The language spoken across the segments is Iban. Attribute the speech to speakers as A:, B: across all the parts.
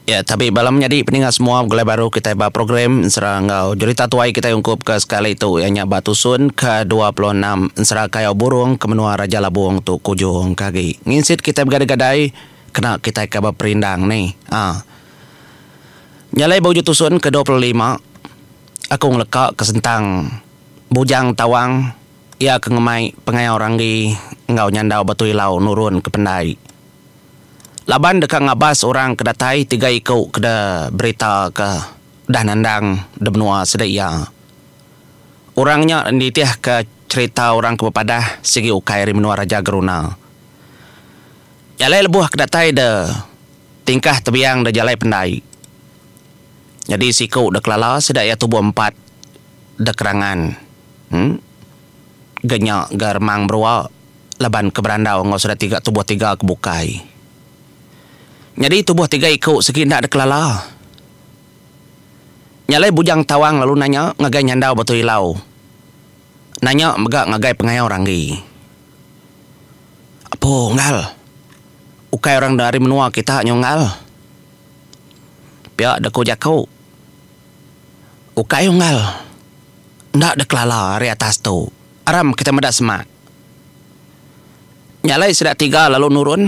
A: Ya tabi bala menyadi peninga semua begulai baru kitai ba program ensera enggau jerita tuai kitai ungkup ke sekali tu iya nya ba tusun ke 26 ensera kayau burung ke menua Raja Labung tu kujung ke agi nginsit kitai begadai-gadai kena kitai ke beperindang nih aa. Nya alai ba ujung tusun ke 25 aku ngeleka ke sentang Bujang Tawang iya ke ngemai pengayau Ranggi enggau Nyandau Batu Ilau nurun ke pendai. Laban deka ngabas orang ke datai tiga iku ke da berita ke udah nandang da menua sida iya. Orang nya nitihka cherita orang ke bepadah sigi ukai ari menua Raja Geruna. Nya alai lebuh ke datai da tingkah tebiang da jalai pendai. Nyadi siku da kelala sida iya tubuh empat da kerangan. Em ga nya ga remang berua. Laban ke berandau enggau sida tiga tubuh tiga ke bukai. Nyadi tubuh tiga iku sigi enda dikelala. Nya alai Bujang Tawang lalu nanya ngagai Nyandau Batu Ilau. Nanya mega ngagai Pengayau Ranggi. Apo unggal. Ukai orang da ari menua kita nya unggal. Pia deka jaku. Ukai unggal. Enda dikelala ari atas tu. Aram kita meda semak. Nya alai sida tiga lalu nurun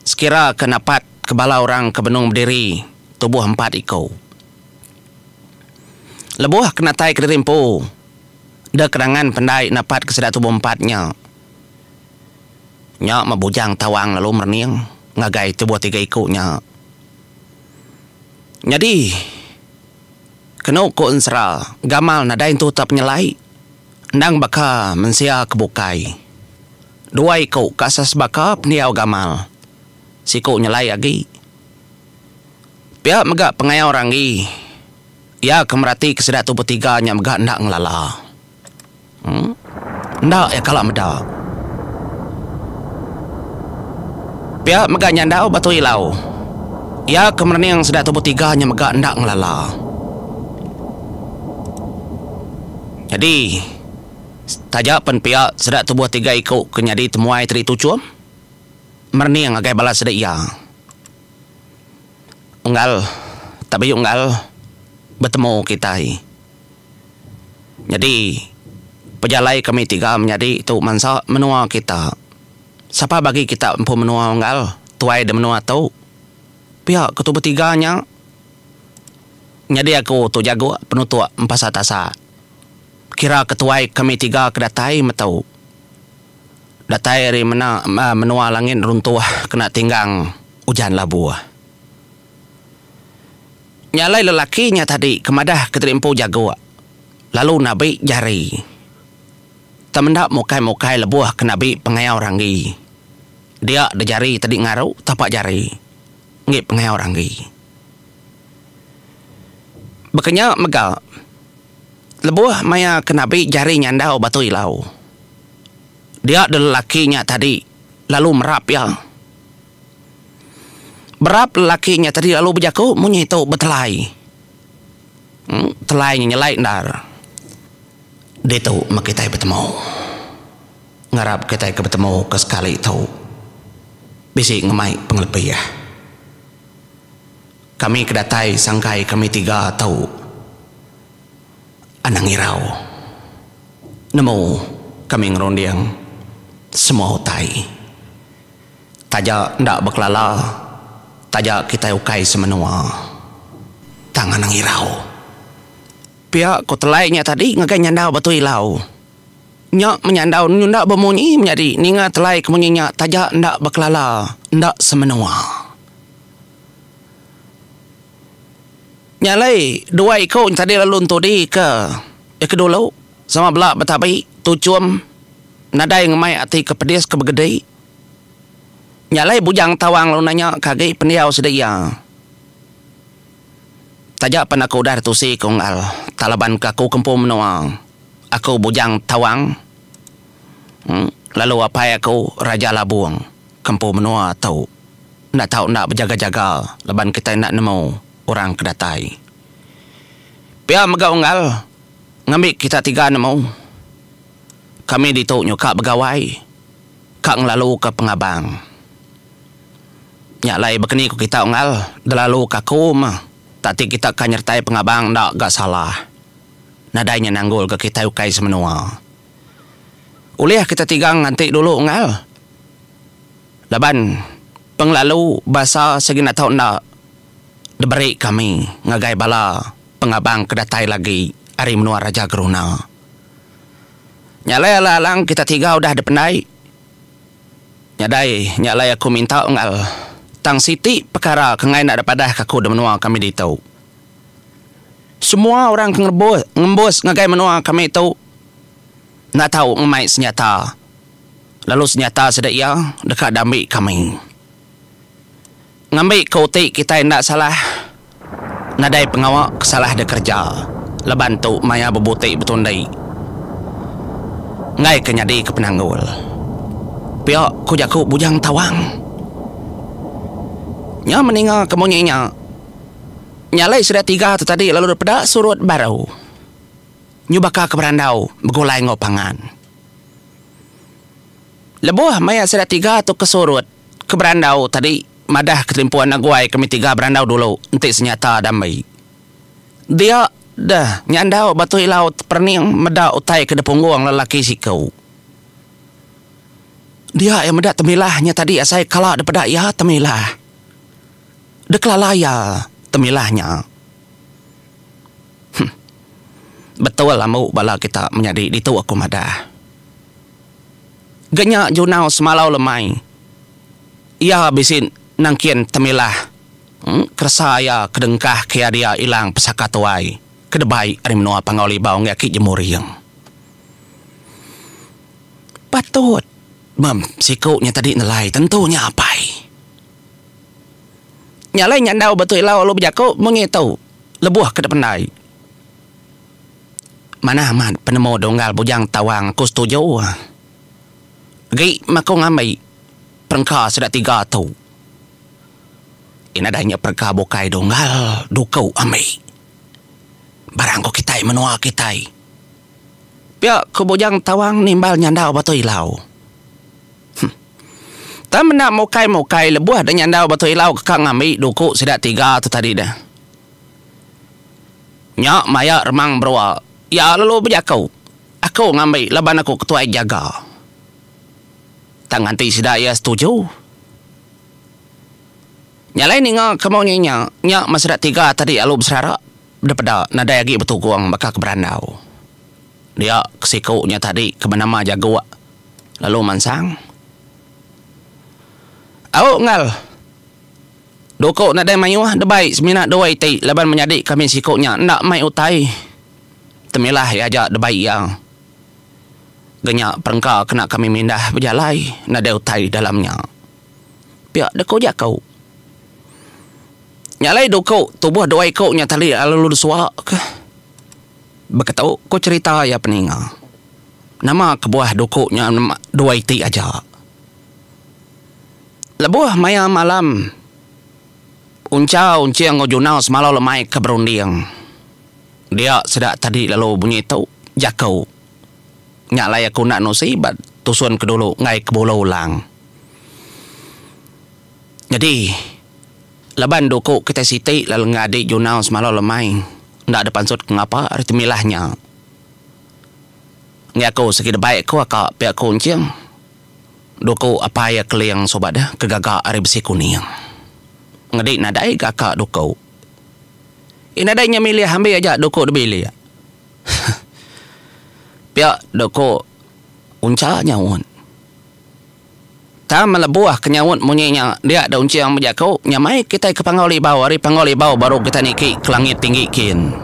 A: sekira ke napat ke bala orang ke benung bediri tubuh empat iku. Lebuh ke natai kediri empu deh kenangan pendai napat ke sida tubuh empat nya. Nya meh Bujang Tawang lalu merening ngagai tubuh tiga iku nya. Nyadi kenu ku ensera gamal nadai entu tak penyelai. Endang baka mensia ke bukai. Dua iku ka sesebaka pendiau gamal. Siku nyelai agi. Pia mega pengayau Ranggi. Iya ke meratika sida tu betiga nya mega enda ngelala. Em. Enda iya kala meda. Pia mega nyandau Batu Ilau. Iya ke merening sida tu betiga nya mega enda ngelala. Nyadi, taja pen pia sida tubuh tiga iku ke nyadi temuai tadi tuchum, merening ngagai bala sida iya. Unggal, tabi unggal, betemu kitai. Nyadi, pejalai kami tiga menyadi tu mansa menua kita. Sapa bagi kita empu menua unggal, tuai da menua tu? Pia ke tubuh tiga nya. Nyadi aku tu jago penutuk empasa tasa. Kira ketuai kami tiga ke datai metu. Datai ari mena menua langit runtuh kena tinggang ujan labuh. Nya alai lelaki nya tadi ke madah ke diri empu jago lalu nabi jari. Temenda mukai-mukai lebuh ke nabi pengayau Ranggi. Dia da jari tadi ngaru tapak jari enggi pengayau Ranggi. Baka nya mega, lebuh maya ke nabi jari nyandau Batu Ilau, dia deh lelaki nya tadi lalu merap iya. Berap lelaki nya tadi lalu bejaku munyi tu betelai. Telai nya nyelai endar. Ditu meh kitai betemu. Ngarap kitai ke betemu ke sekali tu bisi ngemai pengelebih. Kami ke datai sangkai kami tiga tu anang irau. Nemu kami ngerunding semua utai. Taja enda bekelala, taja kitai ukai semenua tang anang irau. Pia ku telai nya tadi ngagai nyandau Batu Ilau. Nya menyandau nyunda bemunyi menyadi ninga telai ke munyi nya taja enda bekelala enda semenua. Nya alai dua iku nya tadi lalu entudi ke iya ke dulu sama bela betabi tuchum nadai ngemai ati ke pedis ke begedi. Nya alai Bujang Tawang lalu nanya ke agi pendiau sida iya. Taja pen aku udah ditusi ke unggal tak laban ke aku ke empu menua aku Bujang Tawang lalu apai aku Raja Labung ke empu menua tu. Enda tau enda bejaga-jaga laban kitai enda nemu orang ke datai. Pia mega unggal ngambi kita tiga nemu. Kami ditu nyuka begawai ka ngelaluka pengabang. Nya alai bekeni ku kita unggal delalu ka aku meh tak ti kita ka nyertai pengabang enda ga salah. Nadai nya nanggul ga kitai ukai semenua. Ulih kita tigang nganti dulu unggal. Laban pengelalu basa sigi enda tau enda diberi kami ngagai bala pengabang ke datai lagi ari menua Raja Geruna. Nya alai alang-alang kita tiga udah dipendai. Nyadai nya alai aku minta unggal tang siti pekara ke enggai enda dipadah ke aku di menua kami ditu. Semua orang ke ngerebus ngembus ngagai menua kami tu enda tau ngemai senyata lalu senyata sida iya deka diambi kami. Ngambi ke uti kitai enda salah nadai pengawa ke salah dikereja laban tu maya bebuti betundi enggai ke nyadi ke penanggul. Pia ku jaku Bujang Tawang. Nya meninga ke munyi nya. Nya alai sida tiga tu tadi lalu dipeda surut baru. Nyu baka ke berandau begulai enggau pangan. Lebuh maya sida tiga tu ke surut ke berandau tadi madah ke telimpuan aguai kami tiga berandau dulu enti senyata dambi. Dia deh nyandau batu ilau teperening meda utai ke dipunggung lelaki siku. Dia iya meda temilah nya tadi asai kala dipeda iya temilah. Dikelala iya temilah nya. Huh. Betul ambu bala kita menyadi ditu aku madah. Ga nya junau semalau lemai. Iya bisi nangkin temilah keresa iya ke dengkah ke iya dia ilang pesaka tuai ke debai ari menua Panggau Libau enggai aki Jemuring. Patut mem siku nya tadi nelai tentu nya apai. Nya alai nyandau betu ilau lalu bejaku munyi tu lebuh ke dependai. Manah amat penemu dunggal Bujang Tawang aku setuju. Agi meh aku ngambi perengka sida tiga tu. Ina dai nya perengka bukai dunggal duku ambi. Barang ku kitai menua kitai. Pia ku Bujang Tawang nimbal nyandau batu ilau. Huh. Tang menda mukai-mukai lebuh deh nyandau Batu Ilau ke ka ngambi duku sida tiga tu tadi deh. Nya maya remang berua iya lalu bejaku, Aku ngambi laban aku ketuai jaga. Tang nganti sida iya setuju. Nya alai ninga ke munyi nya, nya meh sida tiga tadi lalu beserara depeda nadai agi betugung baka ke berandau. Dia ke siku nya tadi ke benama Jaguk lalu mansang. Au enggau duku nadai mayuh debai semina dua iti laban menyadi kami siku nya enda mai utai temilah iya aja debai iya. Ga nya perengka kena kami mindah bejalai nadai utai dalam nya. Pia deh ku jaku. Nya alai duku tubuh dua iku nya tadi lalu disua ke. Beketu ku cherita iya peninga. Nama kebuah duku nya dua iti aja. Lebuh maya malam Uncha Unching enggau Junau semalau lemai ke berunding. Dia sida tadi lalu bunyi tu jaku. Nya alai aku enda nusi ba tusun ke dulu enggai ke bulu ulang. Nyadi laban duku kitai siti lalu enggau adi Junau semalau lemai enda dipansut ke ngapa ari temilah nya. Enggai aku sigi debai aku aka pia ku Unching. Duku apai iya Keling suba deh ke gaga ari besi kuning. Ngedi nadai ga aka duku. Ih nadai nya milih ambi aja duku da bilik. Pia duku Uncha nyaut. Tang melebuh ke nyaut munyi nya dia da Unching bejaku nyamai kitai ke Panggau Libau ari Panggau Libau baru kitai niki ke langit tinggi kin.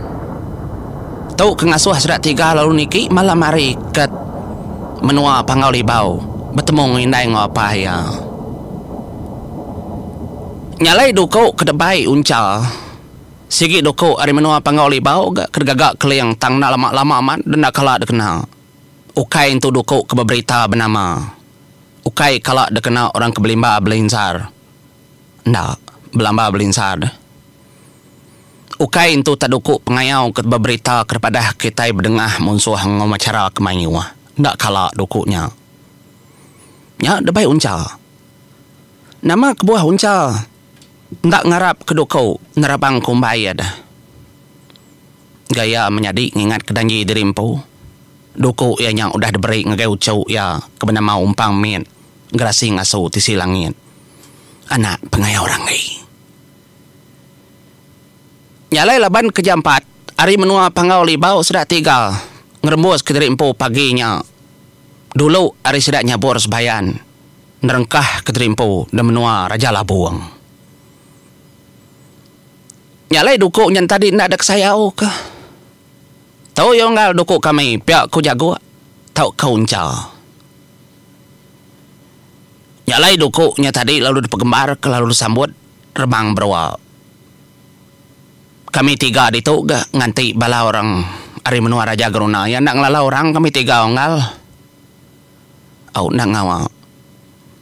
A: Tu ke ngasuh sida tiga lalu niki malam hari ke menua Panggau Libau betemu enggau indai enggau apai iya. Nya alai duku ke debai Uncha sigi duku ari menua Panggau Libau ga ke digaga Keling tang enda lama-lama amat denda kala dikena. Ukai entu duku ke beberita benama. Ukai kala dikena orang ke belimba belinsar. Enda, belamba belinsar deh. Ukai entu tak duku pengayau ke beberita ke dipadah kitai bedengah munsuh enggau chara ke mayuh. Enda kala duku nya. Nya debai uncha. Nama kebuah uncha enda ngarap ke duku nerabang kumbai iya deh. Gaya menyadi ngingat ke danji diri empu. Duku iya nya udah diberi ngagai uchu iya ke benama Umpang Mit Gerasi Ngasu Tisi Langit. Anak pengayau Ranggi. Nya alai laban ke jampat ari menua Panggau Libau sida tiga ngerembus ke diri empu pagi nya dulu ari sida nyabur sebayan nerengkah ke diri empu di menua Raja Labung. Nya alai duku nya tadi enda dek sayau ke. Tu iya unggal duku kami pia ku Jaguk tauka Uncha. Nya alai duku nya tadi lalu dipegembar ke lalu disambut Remang Berua. Kami tiga ditu ga nganti bala orang ari menua Raja Geruna. Iya enda ngelala orang kami tiga unggal. Au enda ngawa.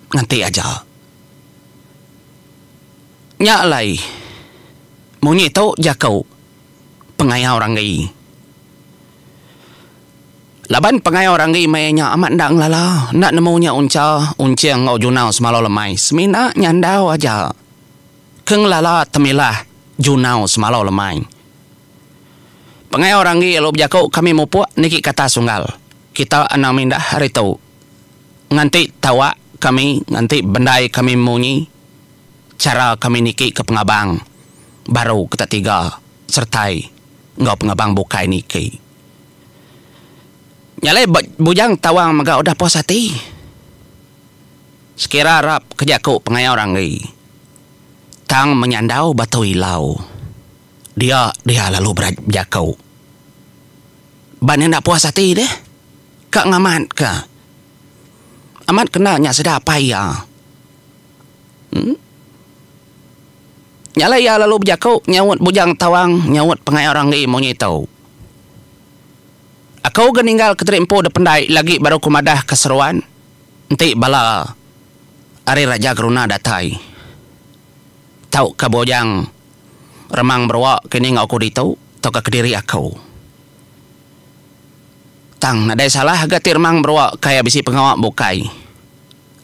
A: Nganti aja. Nya alai munyi tu jaku pengayau Ranggi. Laban pengayau Ranggi maya nya amat enda ngelala, enda nemu nya Uncha, Unching enggau Junau semalau lemai. Semina nyandau aja. Ke ngelala temilah Junau semalau lemai. Pengayau Ranggi lalu bejaku kami mupuk niki ke atas unggal. Kita anang mindah ari tu. Nganti tawak kami nganti bendai kami munyi chara kami niki ke pengabang baru kita tiga sertai enggau pengabang bukai niki. Nya alai Bujang Tawang mega udah puas ati. Sekira arap ke jaku pengayau Ranggi. Tang menyandau batu ilau. Dia dia lalu bejaku. Ba ne enda puas ati deh. Ka ngamat ka. Amat kena nya sida apai iya. Em. Nya alai iya lalu bejaku nyaut Bujang Tawang nyaut pengayau Ranggi munyi tu. Aku ga ninggal kediri empu da pendai lagi baru ku madah ka seruan. Enti bala ari Raja Geruna datai tauka Bujang Remang Berua ke ninga aku ditu tauka kediri aku. Tang nadai salah ga ti Remang Berua kai bisi pengawa bukai.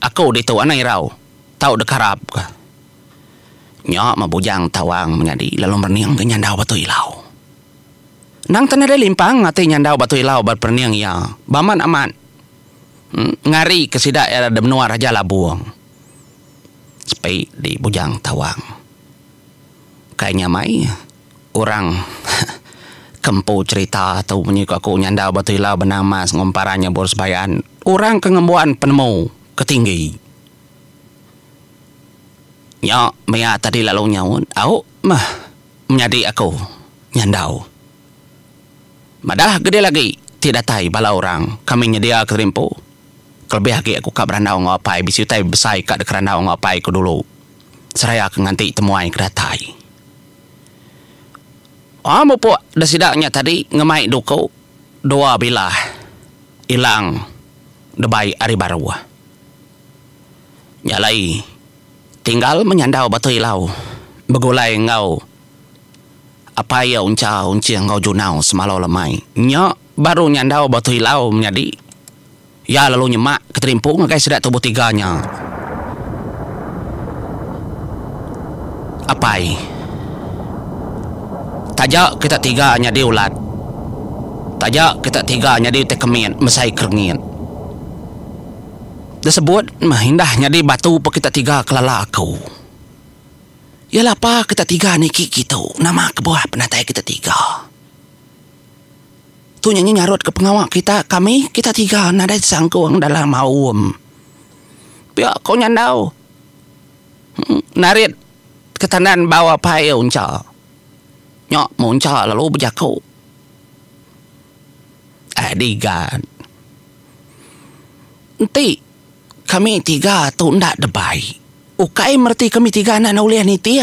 A: Aku ditu anang irau tau dekarap ka. Nya meh Bujang Tawang menyadi lalu merening ga nyandau Batu Ilau. Endang te nadai limpang ati nyandau Batu Ilau ba perening iya. Baman amat. Ngari ke sida iya da menua Raja Labung. Sepi di Bujang Tawang. Kai nyamai orang ke empu cherita tu munyi ku aku nyandau Batu Ilau Benang Mas enggau Emparan Nyabur Sebayan orang ke ngembuan penemu ke tinggi. Nya maya tadi lalu nyaut au meh menyadi aku nyandau. Madah gede lagi ti datai bala orang kami nyedia ke rimpu. Kelebih agi aku ka berandau enggau apai bisi utai besai ka dikerandau enggau apai ku dulu seraya ke nganti temuai ke datai. Wah mupuk da sida nya tadi ngemai duku dua bilah ilang debai ari baruh. Nya alai tinggal menyandau batu ilau begulai enggau. Apai iya Uncha, Unching enggau Junau semalau lemai. Nya baru nyandau Batu Ilau menyadi. Iya lalu nyemak ke terimpu ngagai sida tubuh tiga nya. Apai. Taja kita tiga nyadi ulat. Taja kita tiga nyadi utai kemit mesai kerengit. Disebut meh indah nyadi batu pe kita tiga kelala aku. Iya lapa kita tiga niki kitu nama kebuah penatai kita tiga. Tu nya nyarut ke pengawa kita kami kita tiga nadai sangkung dalam aum. Pia ko nyandau narit ke tandan bau apai uncha. Nya muncha lalu bejaku. Ai digat. Enti kami tiga tu enda debai. Ukai mereti kami tiga anak enda ulih nitih.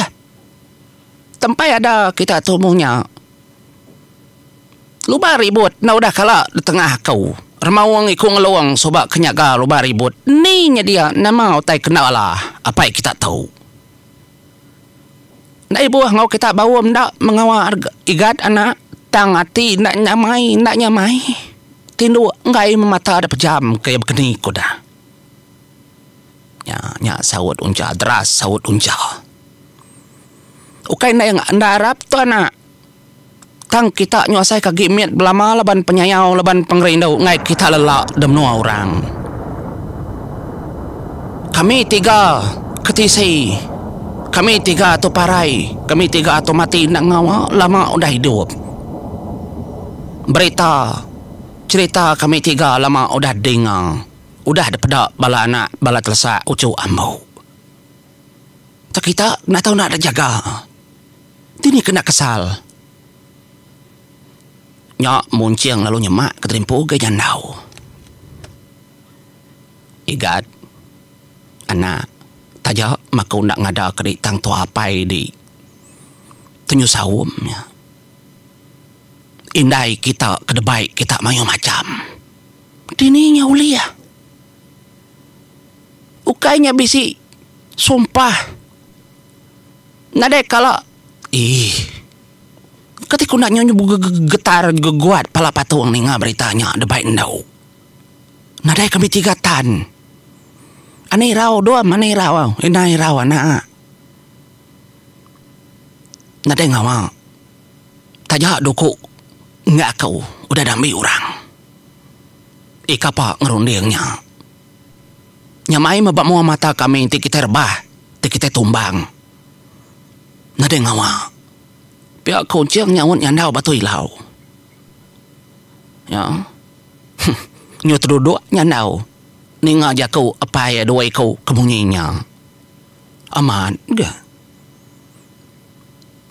A: Tempai ada kita tu munya. Lubang ribut enda udah kala ditengah aku. Remaung iku ngelung suba ke nyaga lubang ribut. Ni nyedia nama utai kena alah apai kita tu. Enda ibuh enggau kita baum enda mengawa igat anak tang ati enda nyamai enda nyamai. Tinduk enggai memata da pejam ke iya bekeni ku dah. nya. Nya saut Uncha, deras saut Uncha. Ukai enda enda arap tu anak. Tang kita nyu asai ke agi mit belama laban penyayau laban pengerindu enggai kita lelak da menua orang. Kami tiga ke tisi, kami tiga tu parai, kami tiga tu mati enda ngawa lama udah idup. Berita cherita kami tiga lama udah dinga, udah dipeda bala anak bala telesak uchu ambu. Tang kita enda tau enda jaga. Dini kena kesal. Nya munching lalu nyemak ke terimpu ga nyandau. Igat, anak, taja maku enda ngada ke di tang tua apai di tenyu saum nya. Indai kita ke debai kita mayuh macham. Dini nya ulih. Ukai nya bisi sumpah. Nadai kala ih. Kati ku enda nyu getar geguat pala patung ninga berita nya debai endu. Nadai kami tiga tan. Ani irau dom ani irau ina irau anak. Nadai ngawa. Taja duku enggak aku udah diambi orang. Ika pa ngerunding nya. Nyamai meh ba mua mata kami enti kitai rebah ti kitai tumbang. Nadai ngawa. Pia ku Unching nyaut nyandau batu ilau. Nya. Huh. Nyu teduduk nyandau ninga jaku apai dua iku ke munyi nya. Amat ga.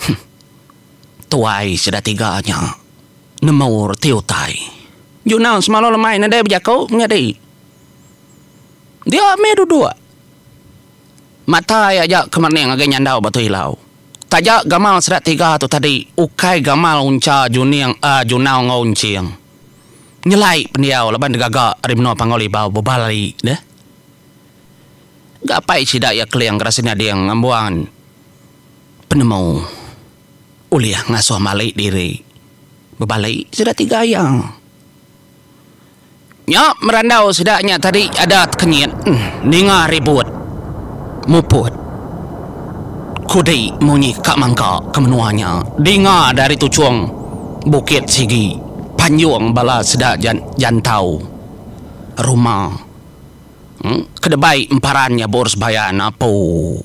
A: Huh. Tuai sida tiga nya nemu reti utai. Junau semalu lemai nadai bejaku menyadi. Dia meh duduk. Mata iya aja ke mening ngagai nyandau Batu Ilau. Taja gamal sida tiga tu tadi ukai gamal uncha Juning eh Junau enggau Unching. Nyelai pendiau laban digaga ari menua Panggau Libau bebali deh. Ga apai sida iya Keling Gerasi Nyading ngembuan penemu ulih ngasuh mali diri bebali sida tiga iya. Nya merandau sida nya tadi ada tekenyit ninga ribut muput kudi munyi ka mangka ke menua nya dinga dari tuchung bukit sigi panjung bala sida jantau ruma kedebai emparan nyabur sebayan apu.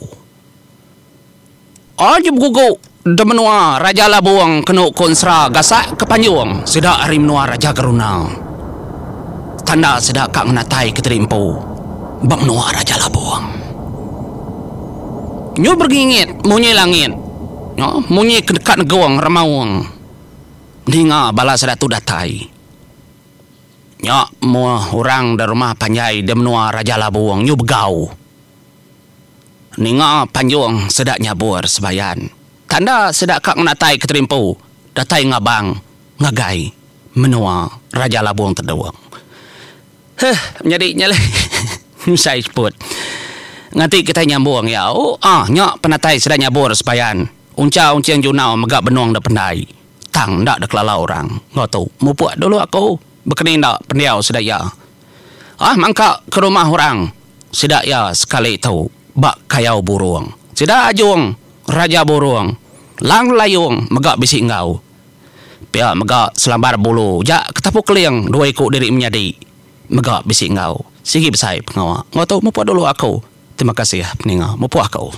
A: Aji begugu da menua Raja Labung kenu ku ensera gasak ke panjung sida ari menua Raja Geruna. Tanda sida ka ngenatai ke diri empu ba menua Raja Labung. Nyu berengingit munyi langit munyi ke deka negung remaung ninga bala sida tu datai. Nya muh orang da rumah panjai da menua Raja Labung nyu begau. Ninga panjung sida nyabur sebayan. Tanda sida ka ngenatai keterimpu datai ngabang ngagai menua Raja Labung Tedung. Huh menyadi nya alai nusai seput. Nganti kitai nyambung iya ah nya penatai sida nyabur sebayan. Uncha Unching Junau mega benung da pendai tang enda dikelala orang. Enggau tu mupuk dulu aku bekeni enda pendiau sida iya. Ah mangka ke rumah orang sida iya sekali tu ba Kayau Burung. Sida Ajung, Raja Burung, Lang Layung mega bisi enggau. Pia mega Selambar Bulu ja Ketapu Keling dua iku diri menyadi mega bisi enggau. Sigi besai pengawa. Enggau tu mupuk dulu aku. Terima kasih peninga mupuk aku.